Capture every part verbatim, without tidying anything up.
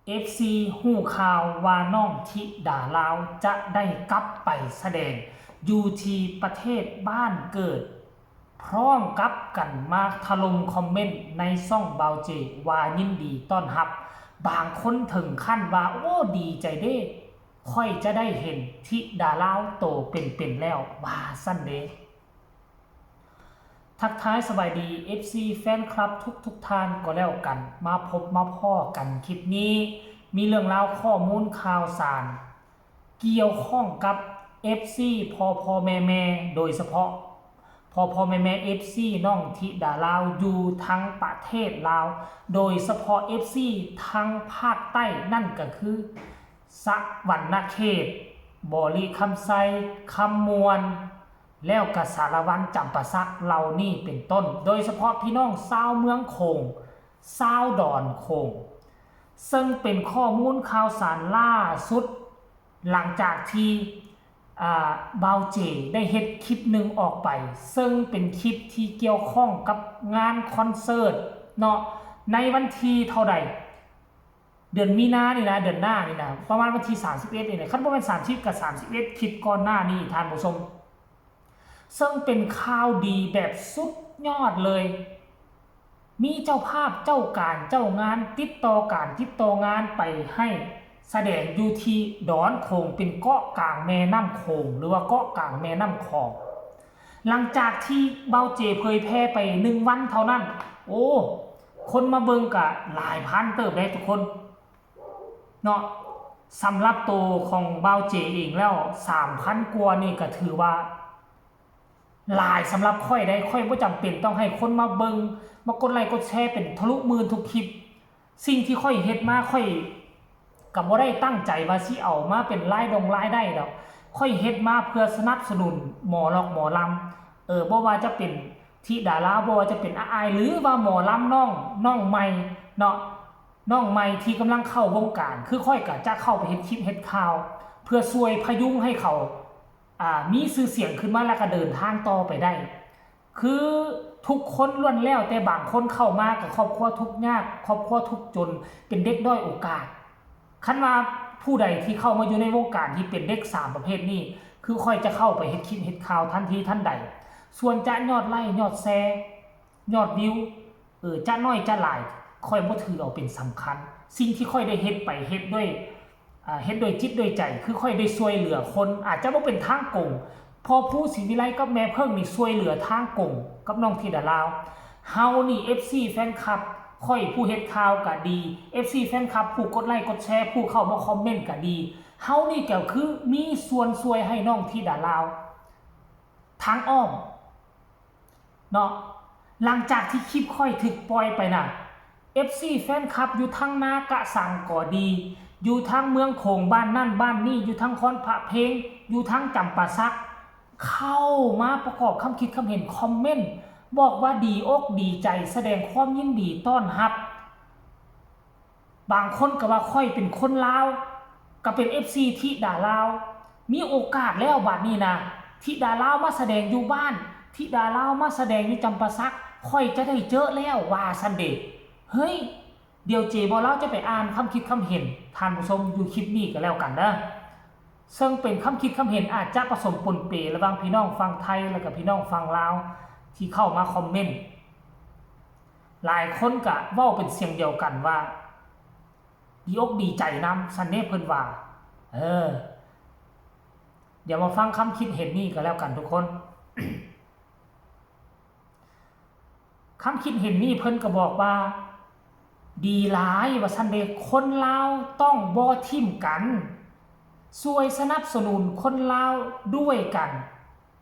เอฟซี ฮู้ข่าวว่าน้องธิดาลาวจะได้กลับไปแสดงอยู่ที่ประเทศบ้านเกิด พร้อมกับกันมาถล่มคอมเมนต์ในช่องบ่าวเจว่ายินดีต้อนรับ บางคนถึงขั้นว่า โอ้ ดีใจเด้ ข้อยจะได้เห็นธิดาลาวโตเป็นๆแล้ว ว่าซั่นเด้ ทักทายสบายดี เอฟซี แฟนคลับทุกๆท่านก็แล้วกัน มาพบมาพ้อกันคลิปนี้ มีเรื่องราวข้อมูลข่าวสาร เกี่ยวข้องกับ เอฟซี พ่อพ่อแม่แม่ โดยเฉพาะ พ่อพ่อแม่แม่ เอฟซี น้องธิดาลาวอยู่ทั้งประเทศลาว โดยเฉพาะ เอฟซี ทั้งภาคใต้ นั่นก็คือ สะหวันนะเขต บริคำไซ คำม่วน แล้วก็สารวัน จำปาสัก เหล่านี้เป็นต้น โดยเฉพาะพี่น้องชาวเมืองโขง ชาวดอนโขง ซึ่งเป็นข้อมูลข่าวสารล่าสุด หลังจากที่ อ่า บ่าวเจได้เฮ็ดคลิปหนึ่งออกไป ซึ่งเป็นคลิปที่เกี่ยวข้องกับงานคอนเสิร์ตเนาะ ในวันที่เท่าใด เดือนมีนานี่นะ เดือนหน้านี่นะ ประมาณวันที่ สามสิบเอ็ด นี่แหละ คันบ่แม่น สามสิบ กับ สามสิบเอ็ด คลิปก่อนหน้านี้ ท่านผู้ชม ซึ่งเป็นข่าวดีแบบสุดยอดเลย มีเจ้าภาพเจ้าการเจ้างานติดต่อการติดต่องานไปให้แสดงอยู่ที่ดอนโขง เป็นเกาะกลางแม่น้ำโขง หรือว่าเกาะกลางแม่น้ำของ หลังจากที่บ่าวเจเผยแพร่ไปหนึ่งวันเท่านั้น โอ้ คนมาเบิ่งกะหลายพันเติบได้ทุกคน เนาะ สำหรับโตของบ่าวเจเองแล้ว สามพัน กว่านี่ก็ถือว่า หลายสำหรับข้อยได้ ข้อยบ่จำเป็นต้องให้คนมาเบิ่ง มากดไลค์กดแชร์เป็นทะลุหมื่นทุกคลิป สิ่งที่ข้อยเฮ็ดมา ข้อยก็บ่ได้ตั้งใจว่าสิเอามาเป็นรายดงรายได้ดอก ข้อยเฮ็ดมาเพื่อสนับสนุนหมอร็อกหมอลำ เออ บ่ว่าจะเป็นธิดาลาว บ่ว่าจะเป็นอาอ้าย หรือว่าหมอลำน้อง น้องใหม่เนาะ น้องใหม่ที่กำลังเข้าวงการ คือข้อยก็จะเข้าไปเฮ็ดคลิปเฮ็ดข่าว เพื่อช่วยพยุงให้เขา อ่า มีชื่อเสียงขึ้นมาแล้วก็เดินทางต่อไปได้ คือทุกคนล้วนแล้วแต่บางคนเข้ามากับครอบครัวทุกข์ยาก ครอบครัวทุกข์จน เป็นเด็กด้อยโอกาส คันว่าผู้ใดที่เข้ามาอยู่ในวงการที่เป็นเด็กสามประเภทนี้ คือข้อยจะเข้าไปเฮ็ดคลิปเฮ็ดข่าวทันทีทันใด ส่วนจะยอดไลค์ยอดแชร์ ยอดวิว เออ จะน้อยจะหลาย ข้อยบ่ถือเอาเป็นสำคัญ สิ่งที่ข้อยได้เฮ็ดไป เฮ็ดด้วย อ่า เฮ็ดด้วยจิตด้วยใจ คือข้อยได้ช่วยเหลือคน อาจจะบ่เป็นทางกง พ่อภูศรีวิไลกับแม่เพิ่งนี่ช่วยเหลือทางกงกับน้องธิดาลาว เฮานี่ เอฟซี แฟนคลับ ข้อยผู้เฮ็ดข่าวก็ดี เอฟซี แฟนคลับ ผู้กดไลค์กดแชร์ ผู้เข้ามาคอมเมนต์ก็ดี เฮานี่ก็คือมีส่วนช่วยให้น้องธิดาลาว ทางอ้อม เนาะ หลังจากที่คลิปข้อยถูกปล่อยไปน่ะ เอฟซี แฟนคลับ อยู่ทางนากะสังก็ดี อยู่ทางเมืองโขงบ้านนั่นบ้านนี่ อยู่ทางคอนพระเพง อยู่ทางจำปาสัก เข้ามาประกอบคำคิดคำเห็น คอมเมนต์ บอกว่าดีอกดีใจ แสดงความยินดีต้อนรับ บางคนก็ว่าข้อยเป็นคนลาว ก็เป็น เอฟซี ธิดาลาว มีโอกาสแล้วบัดนี้นะ ธิดาลาวมาแสดงอยู่บ้าน ธิดาลาวมาแสดงอยู่จำปาสัก ข้อยจะได้เจอแล้ว ว่าซั้นเด้ เฮ้ย เดี๋ยวเจบ่าวลาวจะไปอ่านคำคิดคำเห็น ท่านผู้ชม อยู่คลิปนี้ก็แล้วกันเด้อ ซึ่งเป็นคำคิดคำเห็นอาจจะผสมปนเประหว่างพี่น้องฝั่งไทย แล้วก็พี่น้องฝั่งลาว ที่เข้ามาคอมเมนต์ หลายคนก็เว้าเป็นเสียงเดียวกันว่า ดีอกดีใจนำ ซั้นเด้เพิ่นว่า เออ เดี๋ยวมาฟังคำคิดเห็นนี้ก็แล้วกันทุกคน คำคิดเห็นนี้เพิ่นก็บอกว่า ดีหลาย ว่าซั้นเด้ คนลาวต้องบ่ถิ่มกัน ช่วยสนับสนุนคนลาวด้วยกัน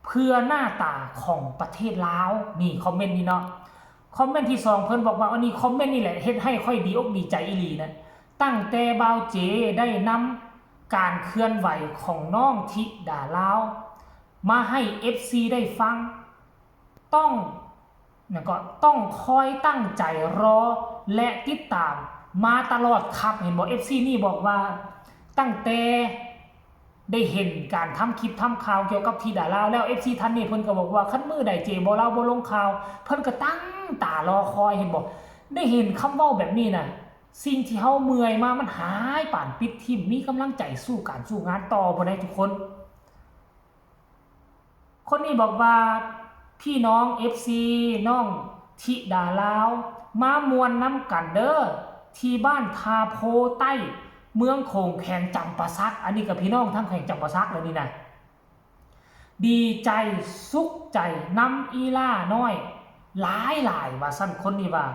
เพื่อหน้าตาของประเทศลาว นี่คอมเมนต์นี้เนาะ คอมเมนต์ที่สองเพิ่นบอกว่า อันนี้คอมเมนต์นี่แหละเฮ็ดให้ข้อยดีอกดีใจอีหลีนะ ตั้งแต่บ่าวเจได้นำการเคลื่อนไหวของน้องธิดาลาว มาให้ เอฟซี ได้ฟัง ต้อง แล้วก็ต้องคอยตั้งใจรอและติดตามมาตลอดครับ เห็นบ่ เอฟซี นี่บอกว่าตั้งแต่ได้เห็นการทำคลิปทำข่าวเกี่ยวกับธิดาลาวแล้ว เอฟซี ท่านนี้เพิ่นก็บอกว่า คันมื้อใดเจบ่าวลาวบ่ลงข่าว เพิ่นก็ตั้งตารอคอย เห็นบ่ ได้เห็นคำเว้าแบบนี้น่ะ สิ่งที่เฮาเมื่อยมามันหาย ปานปิดทิ่ม มีกำลังใจสู้การสู้งานต่อบ่ได้ทุกคน คนนี้บอกว่า พี่น้อง เอฟซี น้องธิดาลาว มาม่วนนำกันเด้อ ที่บ้านทาโพใต้ เมืองโขง แขวงจำปาสัก อันนี้กับพี่น้องทางแขวงจำปาสักเลยนี่นะ ดีใจสุขใจนำอีหล้าน้อย หลายหลายว่าซั่น คนนี้ว่า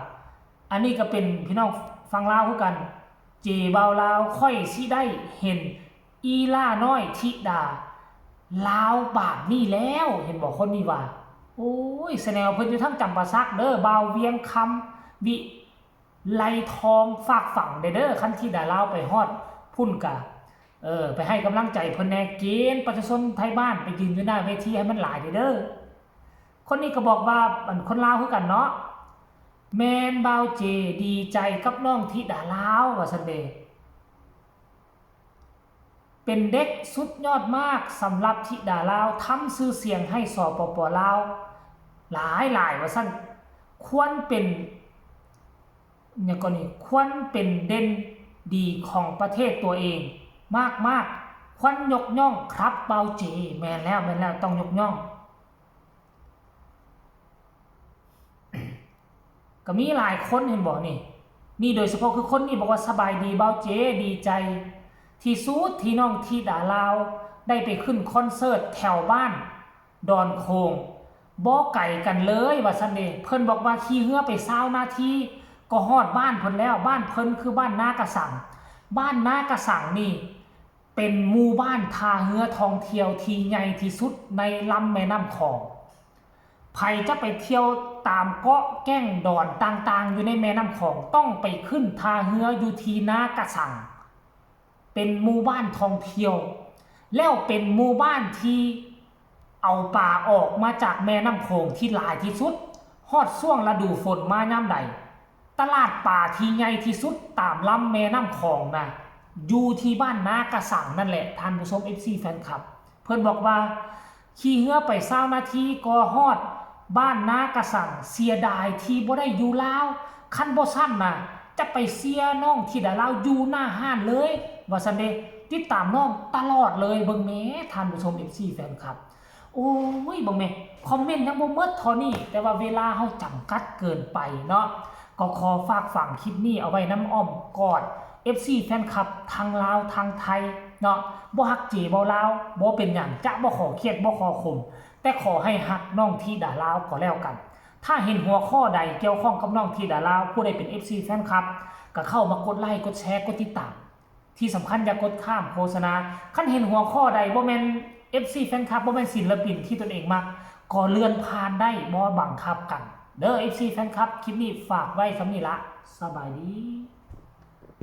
อันนี้ก็เป็นพี่น้องฝั่งลาวคือกัน เจบ่าวลาว ข้อยสิได้เห็นอีหล้าน้อยธิดาลาวบาดนี้แล้ว เห็นบ่ คนนี้ว่า โอ้ย แสดงว่าเพิ่นอยู่ทางจำปาสักเด้อ บ่าวเวียงคำ วิไลทอง ฝากฝังเด้อ คันธิดาลาวไปฮอดพุ้นกะ เออ ไปให้กำลังใจเพิ่นแหน่ เกณฑ์ประชาชนไทบ้านไปยืนอยู่หน้าเวทีให้มันหลายเด้อ คนนี้ก็บอกว่า อันคนลาวคือกันเนาะ แม่น บ่าวเจ ดีใจกับน้องธิดาลาว ว่าซั่นเด้ เป็นเด็กสุดยอดมาก สำหรับธิดาลาว ทำชื่อเสียงให้ สปป ลาว หลายหลายว่าซั่น ควรเป็น หยังก่อนี่ ควรเป็นเด่นดีของประเทศตัวเองมากๆ ควรยกย่องครับ บ่าวเจ แม่นแล้ว แม่นแล้ว ต้องยกย่อง ก็มีหลายคนเห็นบ่นี่ นี่โดยเฉพาะคือคนนี้บอกว่า สบายดีบ่าวเจ ดีใจที่สุดที่น้องธิดาลาว ได้ไปขึ้นคอนเสิร์ตแถวบ้านดอนโขง บ่ไกลกันเลยว่าซั่นเด้ เพิ่นบอกว่าขี่เฮือไปซาวนาทีก็ฮอดบ้านเพิ่นแล้ว บ้านเพิ่นคือบ้านนากะสัง บ้านนากะสังนี่ เป็นหมู่บ้านท่าเฮือท่องเที่ยวที่ใหญ่ที่สุดในลำแม่น้ำของ ไผจะไปเที่ยวตามเกาะแก้งดอนต่างๆ อยู่ในแม่น้ำของ ต้องไปขึ้นท่าเฮืออยู่ที่นากะสัง เป็นหมู่บ้านท่องเที่ยว แล้วเป็นหมู่บ้านที่เอาปลาออกมาจากแม่น้ำโขงที่หลายที่สุด ฮอดช่วงฤดูฝนมายามใด ตลาดปลาที่ใหญ่ที่สุดตามลำแม่น้ำของนะ อยู่ที่บ้านนากะสังนั่นแหละ ท่านผู้ชม เอฟซี แฟนคลับ เพิ่นบอกว่า ขี่เฮือไปซาวนาทีก็ฮอดบ้านนากะสัง เสียดายที่บ่ได้อยู่ลาว คันบ่ซั่นนะ จะไปเชียร์น้องธิดาลาวอยู่หน้าฮ้านเลย ว่าซั่นเด้ ติดตามน้องตลอดเลย เบิ่งแหน่ ท่านผู้ชม เอฟซี แฟนคลับ โอ้ย เบิ่งแหน่ คอมเมนต์ยังบ่หมดเท่านี้ แต่ว่าเวลาเฮาจำกัดเกินไปเนาะ ก็ขอฝากฝังคลิปนี้เอาไว้นำอ้อมกอด เอฟซี แฟนคลับทั้งลาวทั้งไทยเนาะ บ่ฮักเจบ่าวลาว บ่เป็นหยัง จะบ่ขอเครียด บ่ขอขม แต่ขอให้ฮักน้องธิดาลาวก็แล้วกัน ถ้าเห็นหัวข้อใดเกี่ยวข้องกับน้องธิดาลาว ผู้ใดเป็น เอฟซี แฟนคลับ ก็เข้ามากดไลค์ กดแชร์ กดติดตาม ที่สำคัญอย่ากดข้ามโฆษณา คันเห็นหัวข้อใดบ่แม่น เอฟซี แฟนคลับ บ่แม่นศิลปินที่ตนเองมัก ก็เลื่อนผ่านได้ บ่บังคับกัน เด้อ เอฟซี แฟนคลับ คลิปนี้ฝากไว้ส่ำนี้ละ สบายดี